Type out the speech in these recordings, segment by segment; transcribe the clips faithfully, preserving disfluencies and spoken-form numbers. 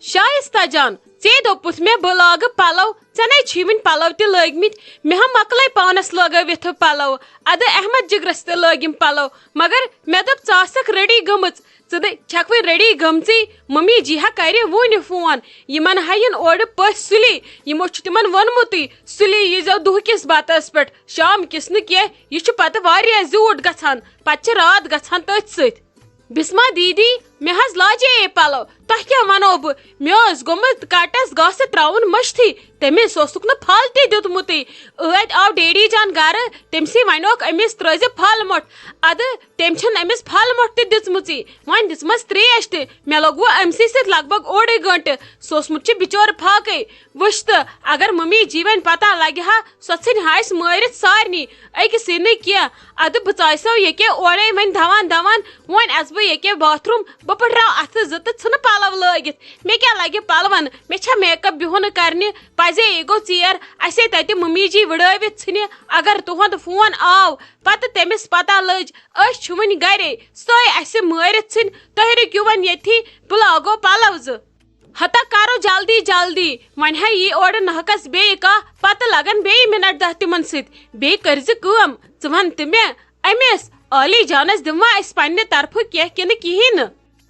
شایستہ جان، ژے دوٚپُتھ مےٚ بہٕ لاگہٕ پلو، ژےٚ نے چھی وٕنہِ پلو تہِ لٲگمٕتۍ۔ مےٚ ہا مۄکلے پانس لٲگٲوِتھ پلو۔ ادٕ احمد جگرس تہِ لٲگِم پلو، مگر مےٚ دوٚپ ژٕ آسکھ ریڈی گٔمٕژ۔ ژٕ دٔ چھکھ وۄنۍ ریڈی گٔمژٕے؟ ممی جی ہا کرِ وُنہِ فون۔ یِمن ہا یِن اورٕ پٔژھۍ سُلی، یِمو چھُ تِمن ووٚنمُتٕے سُلی ییٖزیو دُہکِس بتس پٮ۪ٹھ، شام کِس نہٕ کینٛہہ۔ یہِ چھُ پتہٕ واریاہ زیوٗٹھ گژھان، پتہٕ چھِ راتھ گژھان تٔتھۍ سۭتۍ۔ بسمہ دیدی، مےٚ حظ لاجے یہِ پلو، تۄہہِ کیٛاہ ونو بہٕ؟ مےٚ اوس گوٚمُت کٹس گاسہٕ ترٛاوُن مٔشتھٕے، تٔمِس اوسُکھ نہٕ پھل تہِ دیُتمُتٕے۔ ٲدۍ آو ڈیڈی جان گرٕ، تٔمۍ سٕے ونیوکھ أمِس ترٲزِ پھل مۄٹھ۔ ادٕ تٔمۍ چھَنہٕ أمِس پھل مۄٹھ تہِ دِژمٕژٕے، وۄنۍ دِژمَس ترٛیش تہِ۔ مےٚ لوٚگ وۄنۍ أمۍ سٕے سۭتۍ لگ بگ اوٚڑُے گٲنٹہٕ، سُہ اوسمُت چھُ بِچور فاقے۔ وٕچھ تہٕ، اگر ممی جی وۄنۍ پتہ لگہِ ہا، سۄ ژھٕنہِ ہا اَسہِ مٲرِتھ سارنٕے، أکِسٕے نہٕ کینٛہہ۔ ادٕ بہٕ ژایہِ سو ییٚکیٛاہ اورَے وۄنۍ دَوان دَوان، وۄنۍ اَژٕ بہٕ ییٚکیٛاہ باتھ روٗم، بہٕ پٔٹھراو اَتھٕ زٕ تہٕ ژھٕنہٕ پَلو لٲگِتھ۔ مےٚ کیٛاہ لَگہِ پَلوَن، مےٚ چھا میک اپ بِہُن کَرنہِ؟ پَزے یہِ گوٚو ژیر، اَسے تَتہِ ممی جی وٕڑٲوِتھ ژھٕنہِ۔ اگر تُہُنٛد فون آو، پَتہٕ تٔمِس پَتہ لٔج، أسۍ چھِ وٕنہِ گَرے، سۄے اَسہِ مٲرِتھ ژھٕنہِ۔ تُہۍ رُکِو وۄنۍ ییٚتھی، بہٕ لاگو پَلو زٕ۔ ہتا کرو جلدی جلدی، وۄنۍ ہے یی اورٕ نحقس بیٚیہِ کانٛہہ، پتہٕ لگن بیٚیہِ منٹ دہ تِمن سۭتۍ۔ بیٚیہِ کٔرزِ کٲم، ژٕ ون تہٕ مےٚ، أمِس عالی جانس دِموا أسۍ پننہِ طرفہٕ کینٛہہ کِنہٕ کِہیٖنۍ نہٕ؟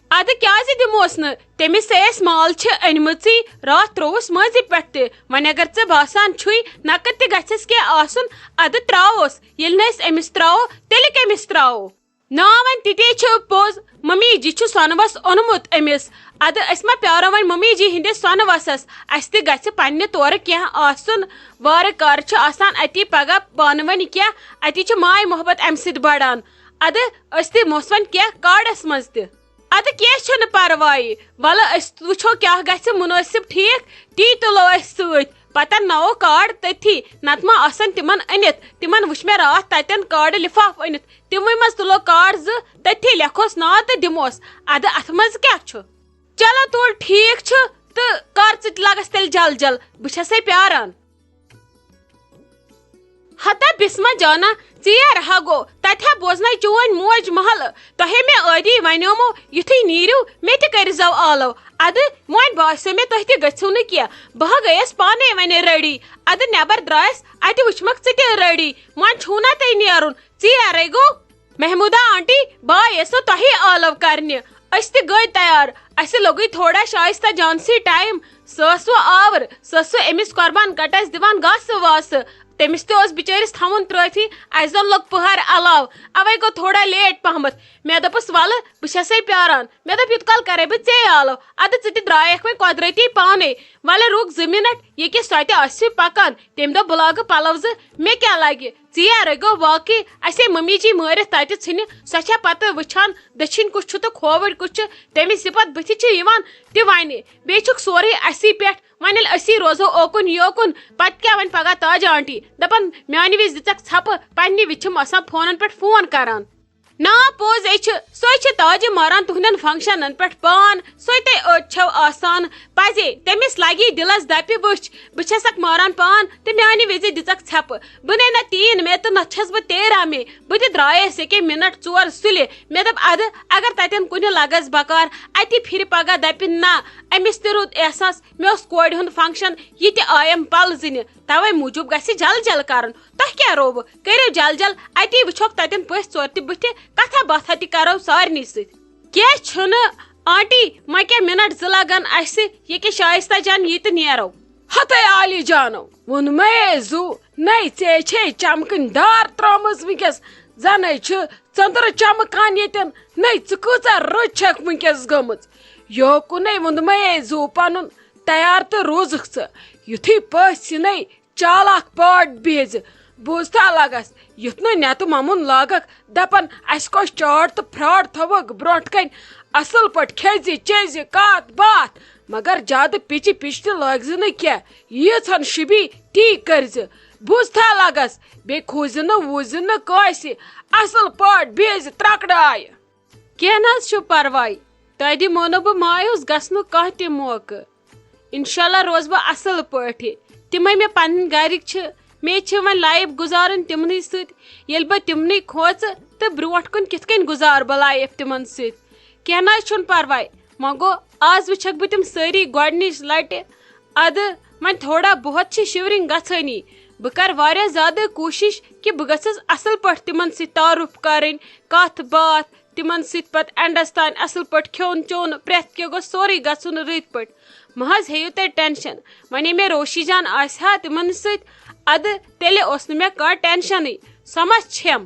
ادٕ کیازِ دِموس نہٕ؟ تٔمِس ہے اَسہِ مال چھِ أنمٕژٕے، راتھ ترووُس مٲنٛزِ پٮ۪ٹھ تہِ۔ وۄنۍ اگر ژےٚ باسان چھُے نقد تہِ گژھٮ۪س کینٛہہ آسُن، ادٕ تراووس۔ ییٚلہِ نہٕ أسۍ أمِس تراوو، تیٚلہِ کٔمِس تراوو؟ نا، وۄنۍ تہِ تے چھُ پوٚز، ممی جی چھُ سۄنہٕ وَس اوٚنمُت أمِس۔ اَدٕ أسۍ ما پیارو وۄنۍ ممی جی ہِنٛدِس سۄنہٕ وَسَس؟ اَسہِ تہِ گژھِ پننہِ تورٕ کینٛہہ آسُن۔ وارٕ کارٕ چھُ آسان اَتی پگاہ پانہٕ ؤنۍ کینٛہہ، اَتی چھُ ماے محبت اَمہِ سۭتۍ بڑان۔ اَدٕ أسۍ تہِ موس وۄنۍ کینٛہہ کارڈَس منٛز تہِ۔ اَدٕ کینٛہہ چھُنہٕ پرواے، وَلہٕ أسۍ وٕچھو کیٛاہ گژھِ مُنٲسِب ٹھیٖک، تی تُلو أسۍ سۭتۍ۔ پتہٕ نوو کارڈ تٔتھی، نتہٕ ما آسن تِمن أنِتھ۔ تِمن وٕچھ مےٚ راتھ تتٮ۪ن کارڈ لفاف أنِتھ۔ تِموٕے منٛز تُلو کارڈ زٕ، تٔتھی لیکھوس ناو تہٕ دِموس۔ ادٕ اتھ منٛز کیٛاہ چھُ؟ چلو تُل، ٹھیٖک چھُ، تہٕ کر ژٕ تہِ لگس تیٚلہِ جل جل، بہٕ چھسے پیاران۔ ہتا بسمہ جانا، ژیر ہا گوٚو، تتہِ ہا بوزناے چون موج محل۔ تۄہے مےٚ ٲدی ونیومو، یُتھُے نیٖرِو، مےٚ تہِ کٔرۍزیو آلو۔ ادٕ وۄنۍ باسیو مےٚ تُہۍ تہِ گٔژھِو نہٕ کینٛہہ۔ بہٕ ہا گٔیَس پانے وۄنۍ ریڈی۔ ادٕ نٮ۪بر درٛایَس، اتہِ وٕچھمکھ ژٕ تہِ ریڈی۔ وۄنۍ چھُو نا تۄہہِ نیرُن، ژیرے گوٚو۔ محمودہ آنٹی، بہٕ آیس نہٕ تۄہے آلو کرنہِ۔ أسۍ تہِ گٔے تیار۔ اسہِ لوٚگُے تھوڑا شایستہ جانسٕے ٹایم۔ سۄ ٲس وۄنۍ آور، سۄ ٲس وۄنۍ أمِس قۄربان کٹس دِوان گاسہٕ واسہٕ۔ تٔمِس تہِ اوس بِچٲرِس تھاوُن ترٲوتھٕے، اسہِ زن لوٚگ پٔہر علاوٕ، اوے گوٚو تھوڑا لیٹ پہمتھ۔ مےٚ دوٚپُس، ولہٕ، بہٕ چھسے پیاران۔ مےٚ دوٚپ، یُت کال کرے بہٕ ژے آلو، ادٕ ژٕ تہِ درٛایکھ وۄنۍ قۄدرتی پانے۔ ولہٕ رُک زٕ منٹ، ییٚکیٛاہ سۄ تہِ آسہِ پکان۔ تٔمۍ دوٚپ، بہٕ لاگہٕ پلو زٕ، مےٚ کیٛاہ لگہِ؟ ژیر گوٚو واقعی، اسے ممی جی مٲرِتھ تتہِ ژھٕنہِ، سۄ چھےٚ پتہٕ وٕچھان دٔچھِنۍ کُس چھُ تہٕ کھووٕرۍ کُس چھُ، تٔمِس یہِ پتہٕ بٕتھِ چھِ یِوان تہِ ونہِ۔ بیٚیہِ چھُکھ سورُے اسی پٮ۪ٹھ، وۄنۍ ییٚلہِ أسی روزو اوکُن یوکُن، پتہٕ کیٛاہ وۄنۍ پگاہ تاج آنٹی؟ دپان میانہِ وِزِ دِژکھ ژھپہٕ، پننہِ وِزِ چھِم آسان فونن پٮ۪ٹھ فون کران۔ نا پوٚز، اے چھِ، سۄے چھِ تاجہِ ماران تُہنٛدٮ۪ن فنکشنن پٮ۪ٹھ پان، سۄے تۄہہِ أتۍ چھو آسان۔ پزے تٔمِس لگی دِلس دپہِ، وٕچھ، بہٕ چھسکھ ماران پان تہٕ میانہِ وِزِ دِژکھ ژھٮ۪پہٕ۔ بہٕ نے نہ تین مے تہٕ نہ چھس بہٕ تیرہ مے۔ بہٕ تہِ درٛایس ییٚکے منٹ ژور سُلہِ۔ مےٚ دوٚپ، ادٕ اگر تتٮ۪ن کُنہِ لگس بکار، اتی پھرِ پگاہ دپہِ، نہ، أمِس تہِ روٗد احساس، مےٚ اوس کورِ ہُنٛد فنکشن، یہِ تہِ آیم پلزٕنہِ۔ توے موٗجوٗب گژھِ جل جل کرُن۔ تۄہہِ کیٛاہ رووٕ؟ کٔرِو جل جل، اتی وٕچھوکھ تتٮ۪ن پٔژھۍ ژور تہِ بٕتھِ، کتھا باتھا تہِ کرو سارنٕے سۭتۍ۔ کینٛہہ چھُنہٕ آنٹی، وۄنۍ کیٛاہ منٹ زٕ لگن اسہِ، ییٚکیٛاہ شایستہ جان یی تہٕ نیرو۔ ہتے عالی جانو، ووٚنمے زُو، نَے ژےٚ چھے چمکٕنۍ دار ترٲومٕژ وٕنکیٚس، زنے چھِ ژٔندٕرٕ چمکان ییٚتٮ۪ن، نَے ژٕ کۭژاہ رٕژ چھکھ وٕنکیٚس گٔمٕژ۔ یوکُنے ووٚنمے زُو پنُن تیار تہٕ روٗزُکھ ژٕ۔ یُتھُے پٔژھۍ یِنَے، چالاک پٲٹھۍ بِہزِ۔ بوٗزتھا لگس، یُتھ نہٕ نٮ۪تہٕ ممُن لاگکھ، دپن، اسہِ کۄس چاٹ تہٕ پھراٹ تھٲوٕکھ برونٹھ کنہِ۔ اصل پٲٹھۍ کھیزِ، چیزِ، کتھ باتھ۔ مگر زیادٕ پِچہِ پِچہِ تہِ لٲگزِ نہٕ کینٛہہ۔ ییٖژہن شِبی تی کٔرزِ۔ بوٗزتھا لگس، بیٚیہِ کھوٗزِ نہٕ ووٗزِ نہٕ کٲنٛسہِ۔ اصل پٲٹھۍ بِہزِ ترکڑایہِ۔ کینٛہہ نہ حظ چھُ پرواے، تۄہہِ دِمو نہٕ بہٕ مایوس گژھنُک کانٛہہ تہِ موقعہٕ۔ انشاءاللہ روزٕ بہٕ اصل پٲٹھۍ۔ تِمے مےٚ پنٕنۍ گرِکۍ چھِ، مےٚ چھِ وۄنۍ life گُزارٕنۍ تِمنٕے سۭتۍ۔ ییٚلہِ بہٕ تِمنٕے کھوژٕ تہٕ برونٛٹھ کُن کِتھ کٔنۍ گُزارٕ بہٕ life تِمن سۭتۍ؟ کینٛہہ نہ حظ چھُنہٕ پرواے، وۄنۍ گوٚو، آز وٕچھکھ بہٕ تِم سٲری گۄڈٕنِچ لٹہِ۔ ادٕ وۄنۍ تھوڑا بہت چھِ شِورِنٛگ گژھٲنی۔ بہٕ کرٕ واریاہ زیادٕ کوٗشِش کہِ بہٕ گژھس اصل پٲٹھۍ تِمن سۭتۍ تعارُف کرٕنۍ، کتھ باتھ، تِمن سۭتۍ پتہٕ انڈرسٹینڈ اصل پٲٹھۍ، کھیوٚن چیوٚن، پرٛٮ۪تھ کینٛہہ گوٚژھ سورُے گژھُن رٕتۍ پٲٹھۍ۔ مہ حظ ہیٚیِو تُہۍ ٹینشن۔ وۄنۍ ییٚلہِ مےٚ روشی جان آسہِ ہا تِمن سۭتۍ، ادٕ تیٚلہِ اوس نہٕ مےٚ کانٛہہ ٹینشنٕے۔ سۄ ما چھَم؟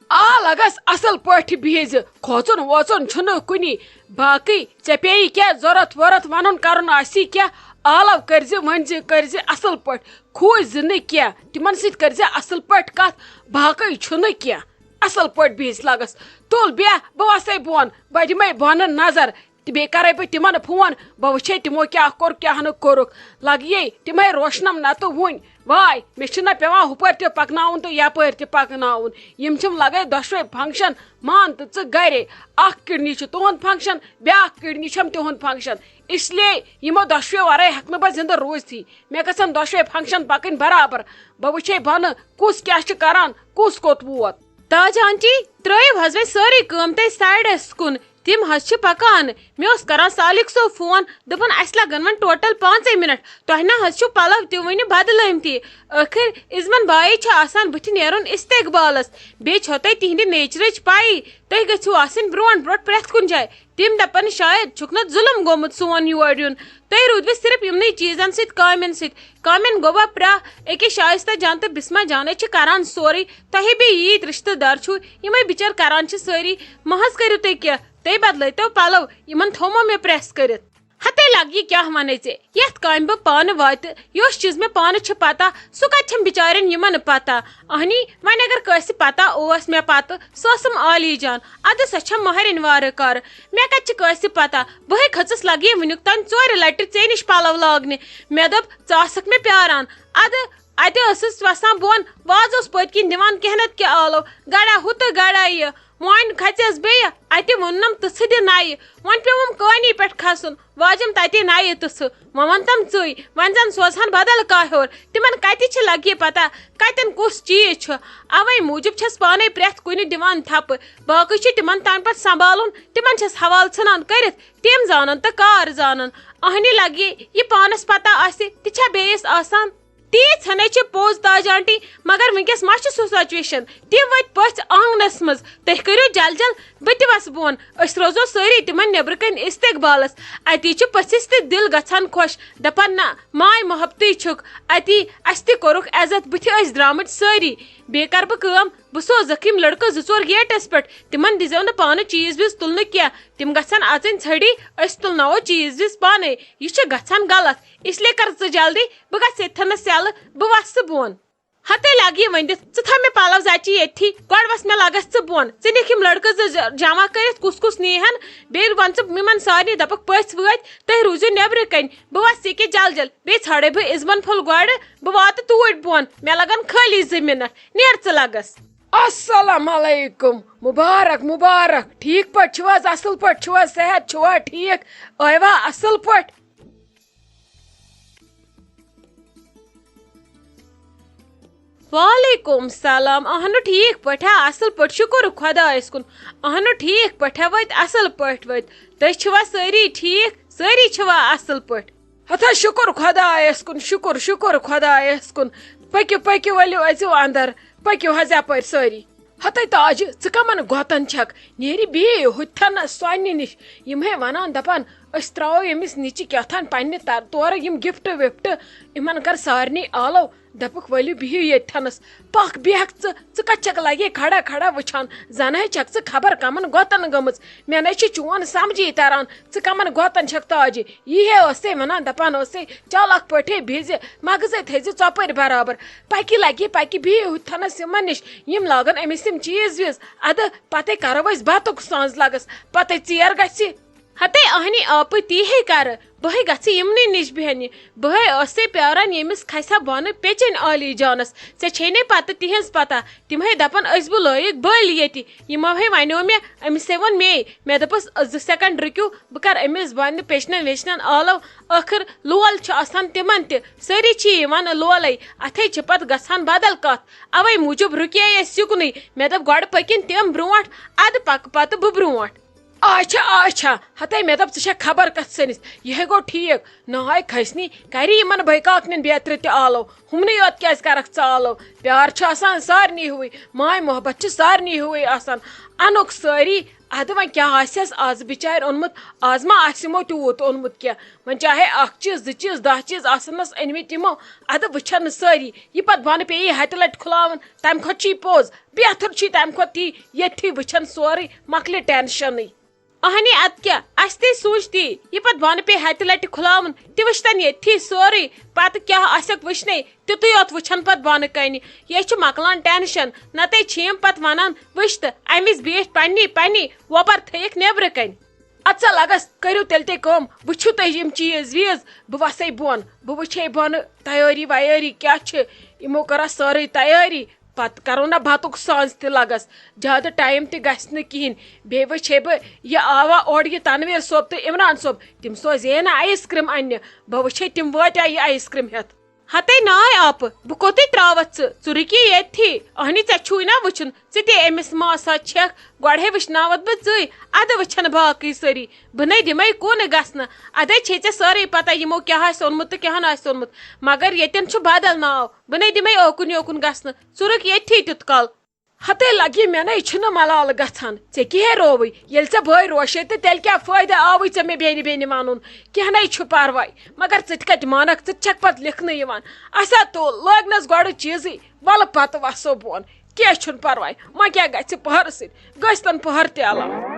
آ، لگس اصل پٲٹھۍ بِہِزِ، کھوژُن ووژُن چھُنہٕ کُنی۔ باقٕے ژےٚ پیٚیہِ کینٛہہ ضوٚرتھ ووٚرتھ ونُن کرُن آسی کینٛہہ، آلو کٔرزِ، ؤنزِ، کٔرزِ اصل پٲٹھۍ، کھوٗژزِ نہٕ کینٛہہ، تِمن سۭتۍ کٔرزِ اصل پٲٹھۍ کتھ۔ باقٕے چھُنہٕ کینٛہہ، اصل پٲٹھۍ بِہِزِ لگس۔ تُل بیٚہہ، بہٕ وسے بۄن، بہٕ دِمے بۄنہٕ نظر۔ تہٕ بیٚیہِ کرے بہٕ تِمن فون، بہٕ وٕچھے تِمو کیٛاہ کوٚر، کیٛاہ نہٕ کوٚرُکھ۔ لگہِ یے تِمے روشنم نتہٕ وُنۍ۔ واے، مےٚ چھُنہ پٮ۪وان ہُپٲرۍ تہِ پکناوُن تہٕ یپٲرۍ تہِ پکناوُن۔ یِم چھِم لگے دۄشوے فنکشن، مان تہٕ ژٕ گرے۔ اکھ کِڈنی چھُ تُہُنٛد فنکشن، بیٛاکھ کِڈنی چھَم تِہُنٛد فنکشن۔ اس لیے یِمو دۄشوے ورٲے ہٮ۪کہٕ نہٕ بہٕ زندٕ روٗزتھٕے۔ مےٚ گژھن دۄشوے فنکشن پکٕنۍ برابر۔ بہٕ وٕچھے بۄنہٕ کُس کیٛاہ چھُ کران، کُس کوٚت ووت۔ تاج آنٹی، ترٲیِو حظ وۄنۍ سٲرٕے کٲم تُہۍ سایڈس کُن۔ تِم حظ چھِ پکان۔ مےٚ اوس کران سالِک صٲب فون، دوٚپُن، "اَسہِ لگن وۄنۍ ٹوٹل پانٛژے منٹ۔ تۄہہِ نہ حظ چھِو پلو تہِ وُنہِ بدلٲمتی۔ ٲخٕر عزمن بایی چھُ آسان بٕتھِ نیرُن استقبالس۔ بیٚیہِ چھو تۄہہِ تِہنٛدِ نیچرٕچ پَیی۔ تُہۍ گٔژھِو آسٕنۍ برونٛٹھ برونٛٹھ پرٛٮ۪تھ کُنہِ جایہِ۔" تِم دپن، "شاید چھُکھ نہ ظُلم گوٚمُت سون یور یُن۔ تُہۍ روٗدوٕ صرف یِمنٕے چیٖزن سۭتۍ، کامٮ۪ن سۭتۍ۔ کامٮ۪ن گوٚوا پرٛاہ؟ أکے شایستہ جان تہٕ بسمہ جانٕے چھِ کران سورُے۔ تۄہے بیٚیہِ ییٖتۍ رشتہٕ دار چھِو، یِمے بِچٲرۍ کران چھِ سٲری۔ مہ حظ کٔرِو تُہۍ کینٛہہ، تُہۍ بدلٲیتو پلو، یِمن تھومو مےٚ پریس کٔرِتھ۔" ہتے لگہِ یہِ کیٛاہ ونے ژےٚ؟ یتھ کامہِ بہٕ پانہٕ واتہٕ، یۄس چیٖز مےٚ پانہٕ چھِ پتہ، سُہ کتہِ چھم بِچارٮ۪ن یِمن پتہ؟ اہنی، وۄنۍ اگر کٲنٛسہِ پتہ اوس مےٚ پتہٕ، سۄ ٲسٕم عالی جان۔ ادٕ سۄ چھم مہرِنۍ وارٕ کارٕ۔ مےٚ کتہِ چھِ کٲنٛسہِ پتہ؟ بہٕے کھٔژٕس لگے وٕنیُک تام ژورِ لٹہِ ژےٚ نِش پلو لاگنہِ۔ مےٚ دوٚپ، ژٕ آسکھ مےٚ پیاران۔ ادٕ اتہِ ٲسٕس وسان بۄن، وازٕ اوس پٔتۍ کِنۍ دِوان کینٛہہ نتہٕ کینٛہہ آلو، گڑا ہُہ تہٕ گڑا یہِ۔ وۄنۍ کھژیس بیٚیہِ، اتہِ ووٚننم، "تٕژھٕ دِ نَیہِ۔" وۄنۍ پیوٚوُم کٲنی پٮ۪ٹھ کھسُن، واجم تتے نَیہِ تٕژھٕ۔ وۄنۍ وَن تم ژٕے، وۄنۍ زن سوزہن بدل کانٛہہ ہیوٚر۔ تِمن کتہِ چھِ لگہِ پتہ، کتٮ۪ن کُس چیٖز چھُ۔ اوے موٗجوٗب چھس پانے پرٛٮ۪تھ کُنہِ دِوان تھپہٕ۔ باقٕے چھُ تِمن تام پتہٕ سنبھالُن، تِمن چھس حوالہٕ ژھٕنان کٔرِتھ۔ تِم زانن تہٕ کار زانن۔ اہنہِ لگہِ یہِ پانس پتہ آسہِ، تہِ چھا بیٚیِس آسان؟ تی ژھنے چھِ پوٚز تاج آنٹی، مگر وٕنکیٚس ما چھِ سُہ سچویشن؟ تِم وٲتۍ پٔژھۍ آنگنس منٛز، تُہۍ کٔرِو جل جل، بہٕ تہِ وسہٕ بۄن۔ أسۍ روزو سٲری تِمن نیبرٕ کنۍ استقبالس۔ اتی چھِ پٔژھِس تہِ دِل گژھان خۄش، دپان، "نہ، ماے محبتٕے چھُکھ، اتی اسہِ تہِ کوٚرُکھ عزت، بٕتھِ ٲسۍ درامٕتۍ سٲری۔ بیٚیہِ کرٕ بہٕ کٲم، بہٕ سوزکھ یِم لڑکہٕ زٕ ژور گیٹس پٮ۪ٹھ، تِمن دیٖزیو نہٕ پانہٕ چیٖز ویٖز تُلنہٕ کینٛہہ، تِم گژھن اژٕنۍ ژھٔڑی، أسۍ تُلناوو چیٖز ویٖز پانے۔ یہِ چھُ گژھان غلط، اس لیے کر ژٕ جلدی، بہٕ گژھٕ ییٚتھنس یلہٕ، بہٕ وسہٕ بۄن۔" ہتے لگہِ ؤنِتھ، "ژٕ تھاو مےٚ پلو زچہِ ییٚتھی، گۄڈٕ وس مےٚ لگس ژٕ بۄن۔ ژٕ نِکھ یِم لڑکہٕ زٕ ج-، جمع کٔرِتھ، کُس کُس نیہن، بیٚیہِ ون ژٕ یِمن سارنٕے، دپکھ، 'پٔژھۍ وٲتۍ، تُہۍ روٗزِو نیبرٕ کنۍ، بہٕ وسہٕ ییٚکیٛاہ جل جل، بیٚیہِ ژھانڈے بہٕ عزمن پھوٚل گۄڈٕ، بہٕ واتہٕ توٗرۍ بۄن، مےٚ لگن خٲلی زٕ منٹ، نیر ژٕ لگس۔'" السلام علیکم، مبارک مبارک، ٹھیک پٲٹھۍ چھِو حظ، اصل پٲٹھۍ چھِو حظ، صحت چھُوا ٹھیک؟ ٲیوا اصل پٲٹھۍ؟ وعلیکم سلام، اہنُو ٹھیک پٲٹھۍ ہا، اصل پٲٹھۍ، شُکُر خۄدایس کُن۔ اہنُو ٹھیک پٲٹھۍ ہا وٲتۍ، اصل پٲٹھۍ وٲتۍ۔ تُہۍ چھِوا سٲری ٹھیک؟ سٲری چھِوا اصل پٲٹھۍ؟ ہتا شُکُر خۄدایس کُن، شُکُر، شُکُر خۄدایس کُن۔ پٔکِو، پٔکِو، ؤلِو، أژِو اندر، پٔکِو حظ یپٲرۍ سٲری۔ ہتے تاجہِ، ژٕ کمن گۄتن چھکھ؟ نیرِ بیٚیہِ ہُتھنس سۄنہِ نِش۔ یِم ہے ونان دپان، أسۍ ترٛاوو ییٚمِس نِچہِ کیٛاہ تام پننہِ تر-، تورٕ یِم گفٹ وفٹ، یِمن کر سارنٕے آلو۔ دپُکھ، "ؤلِو بِہِو ییٚتھنس، پکھ بیٚہکھ ژٕ، ژٕ کتھ چھکھ لگے کھڑا کھڑا وٕچھان؟ زن ہے چھکھ ژٕ خبر کمن گۄتن گٔمٕژ، مےٚ نے چھُ چون سمجھی تران، ژٕ کمن گۄتن چھکھ تاجہِ؟" یی ہے ٲسے ونان، دپان ٲسے، "چل اکھ پٲٹھۍ بِہزِ، مغزے تھٲیزِ ژۄپٲرۍ برابر، پکہِ لگہِ پکہِ بِہِو ہُتھنس یِمن نِش، یِم لاگن أمِس یِم چیٖز ویٖز، ادٕ پتے کرو أسۍ بتُک سانٛز لگس، پتے ژیر گژھِ۔" ہتے اہنی آپہٕ تی ہے کرٕ، بہٕ ہے گژھٕ یِمنٕے نِش بیٚہنہِ۔ بہٕ ہے ٲسسے پیاران ییٚمِس کھسہِ ہا بۄنہٕ پیٚچٮ۪ن عالی جانس۔ ژےٚ چھے نے پتہٕ تِہنٛز پتہ، تِم ہے دپن أسۍ بُلٲیِکھ بٔلۍ ییٚتہِ۔ یِمو ہے ونیو مےٚ، أمِس ہے ووٚن مے، مےٚ دوٚپُس، "زٕ سیکنڈ رُکِو، بہٕ کرٕ أمِس بۄنہٕ پیٚچھنٮ۪ن ویٚچھنٮ۪ن آلو، ٲخٕر لول چھُ آسان تِمن تہِ، سٲری چھِ یِوان لولے، اتھے چھِ پتہٕ گژھان بدل کتھ، اوے موٗجوٗب رُکے أسۍ یُکنُے۔" مےٚ دوٚپ، "گۄڈٕ پٔکِن تِم برونٛٹھ، ادٕ پکہٕ پتہٕ بہٕ برونٛٹھ۔" اچھا اچھا، ہتے مےٚ دوٚپ ژٕ چھَکھ خبر کَتھ سٔنِس۔ یِہے گوٚو ٹھیٖک۔ نہ ہاے کھٔسنی، کَرِ یِمَن بٲے کاکنٮ۪ن بیترِ تہِ آلو۔ ہُمنٕے یوت کیٛازِ کَرَکھ ژٕ آلو؟ پیار چھُ آسان سارنٕے ہیوٗوٕے، ماے محبت چھِ سارنٕے ہیوٗوٕے آسان۔ اَنُکھ سٲری۔ اَدٕ وۄنۍ کیٛاہ آسٮ۪س آز بِچارِ اوٚنمُت؟ آز ما آسہِ یِمو تیوٗت اوٚنمُت کینٛہہ؟ وۄنۍ چاہے اَکھ چیٖز، زٕ چیٖز، دَہ چیٖز آسَنَس أنۍمٕتۍ یِمو۔ اَدٕ وٕچھَن نہٕ سٲری۔ یہِ پَتہٕ بۄنہٕ پیٚیہِ ہَتہِ لَٹہِ کھُلاوُن، تَمہِ کھۄتہٕ چھُ یہِ پوٚز۔ بہتر چھُ یہِ تَمہِ کھۄتہٕ تی، ییٚتھی وٕچھَن سورُے، مۄکلہِ ٹینشَنٕے۔ اہنی، ادٕ کیٛاہ، اسہِ تے سوٗنچ تی، یہِ پتہٕ بۄنہٕ پیٚیہِ ہتہِ لٹہِ کھُلاوُن، تہِ وٕچھتن ییٚتھی سورُے، پتہٕ کیٛاہ آسٮ۪کھ وٕچھنے، تیُتُے یوت وٕچھن پتہٕ بۄنہٕ کنہِ۔ یہِ چھُ مۄکلان ٹینشن، نتہٕ چھِ یِم پتہٕ ونان، وٕچھ تہٕ، امہِ وِزِ بیٖٹھ پننی پننی وۄبر تھٲیِکھ نیبرٕ کنہِ۔ ادٕ سا لگس، کٔرِو تیٚلہِ تُہۍ کٲم، وٕچھِو تُہۍ یِم چیٖز ویٖز، بہٕ وسے بۄن، بہٕ وٕچھے بۄنہٕ تیٲری ویٲری کیٛاہ چھِ، یِمو کٔرا سٲرٕے تیٲری۔ پتہٕ کرو نہ بتُک سانٛز تہِ لگس، زیادٕ ٹایم تہِ گژھِ نہٕ کِہینۍ۔ بیٚیہِ وٕچھے بہٕ، یہِ آوا اورٕ یہِ تنویر صٲب تہٕ عمران صٲب، تِم سوزے نہ آیس کریم اننہِ۔ بہٕ وٕچھے تِم وٲتیا یہِ آیس کریم ہٮ۪تھ۔ ہتے ناے آپہٕ، بہٕ کوٚتٕے تراوتھ ژٕ؟ ژٕ رُکی ییٚتھی۔ اہنی، ژےٚ چھُے نہ وٕچھُن، ژٕ تہِ أمِس ماسا چھکھ۔ گۄڈے وٕچھناوتھ بہٕ ژٕے، ادٕ وٕچھن باقٕے سٲری۔ بہٕ نے دِمے کُن گژھنہٕ۔ ادے چھے ژےٚ سٲرٕے پتہ یِمو کیٛاہ آسہِ اوٚنمُت تہٕ کیٛاہ نہٕ آسہِ اوٚنمُت۔ مگر ییٚتٮ۪ن چھُ بدل ناو۔ بہٕ نے دِمے اوکُن یوکُن گژھنہٕ۔ ژٕ رُک ییٚتھی تیُت کال۔ ہتے لگی مےٚ نے چھُنہٕ ملال گژھان۔ ژےٚ کِہے رووٕے؟ ییٚلہِ ژےٚ بٲے روشے تہٕ تیٚلہِ کیٛاہ فٲیدٕ آوٕے ژےٚ مےٚ بیٚنہِ بیٚنہِ ونُن؟ کینٛہہ نے چھُ پرواے۔ مگر ژٕ تہِ کتہِ مانکھ، ژٕ تہِ چھکھ پتہٕ لیکھنہٕ یِوان۔ اسا تُل، لٲگنس گۄڈٕ چیٖزٕے، ولہٕ پتہٕ وسو بۄن۔ کینٛہہ چھُنہٕ پرواے، وۄنۍ کیٛاہ گژھِ پٔہرٕ سۭتۍ؟ گٔژھتن پٔہر تہِ علاوٕ۔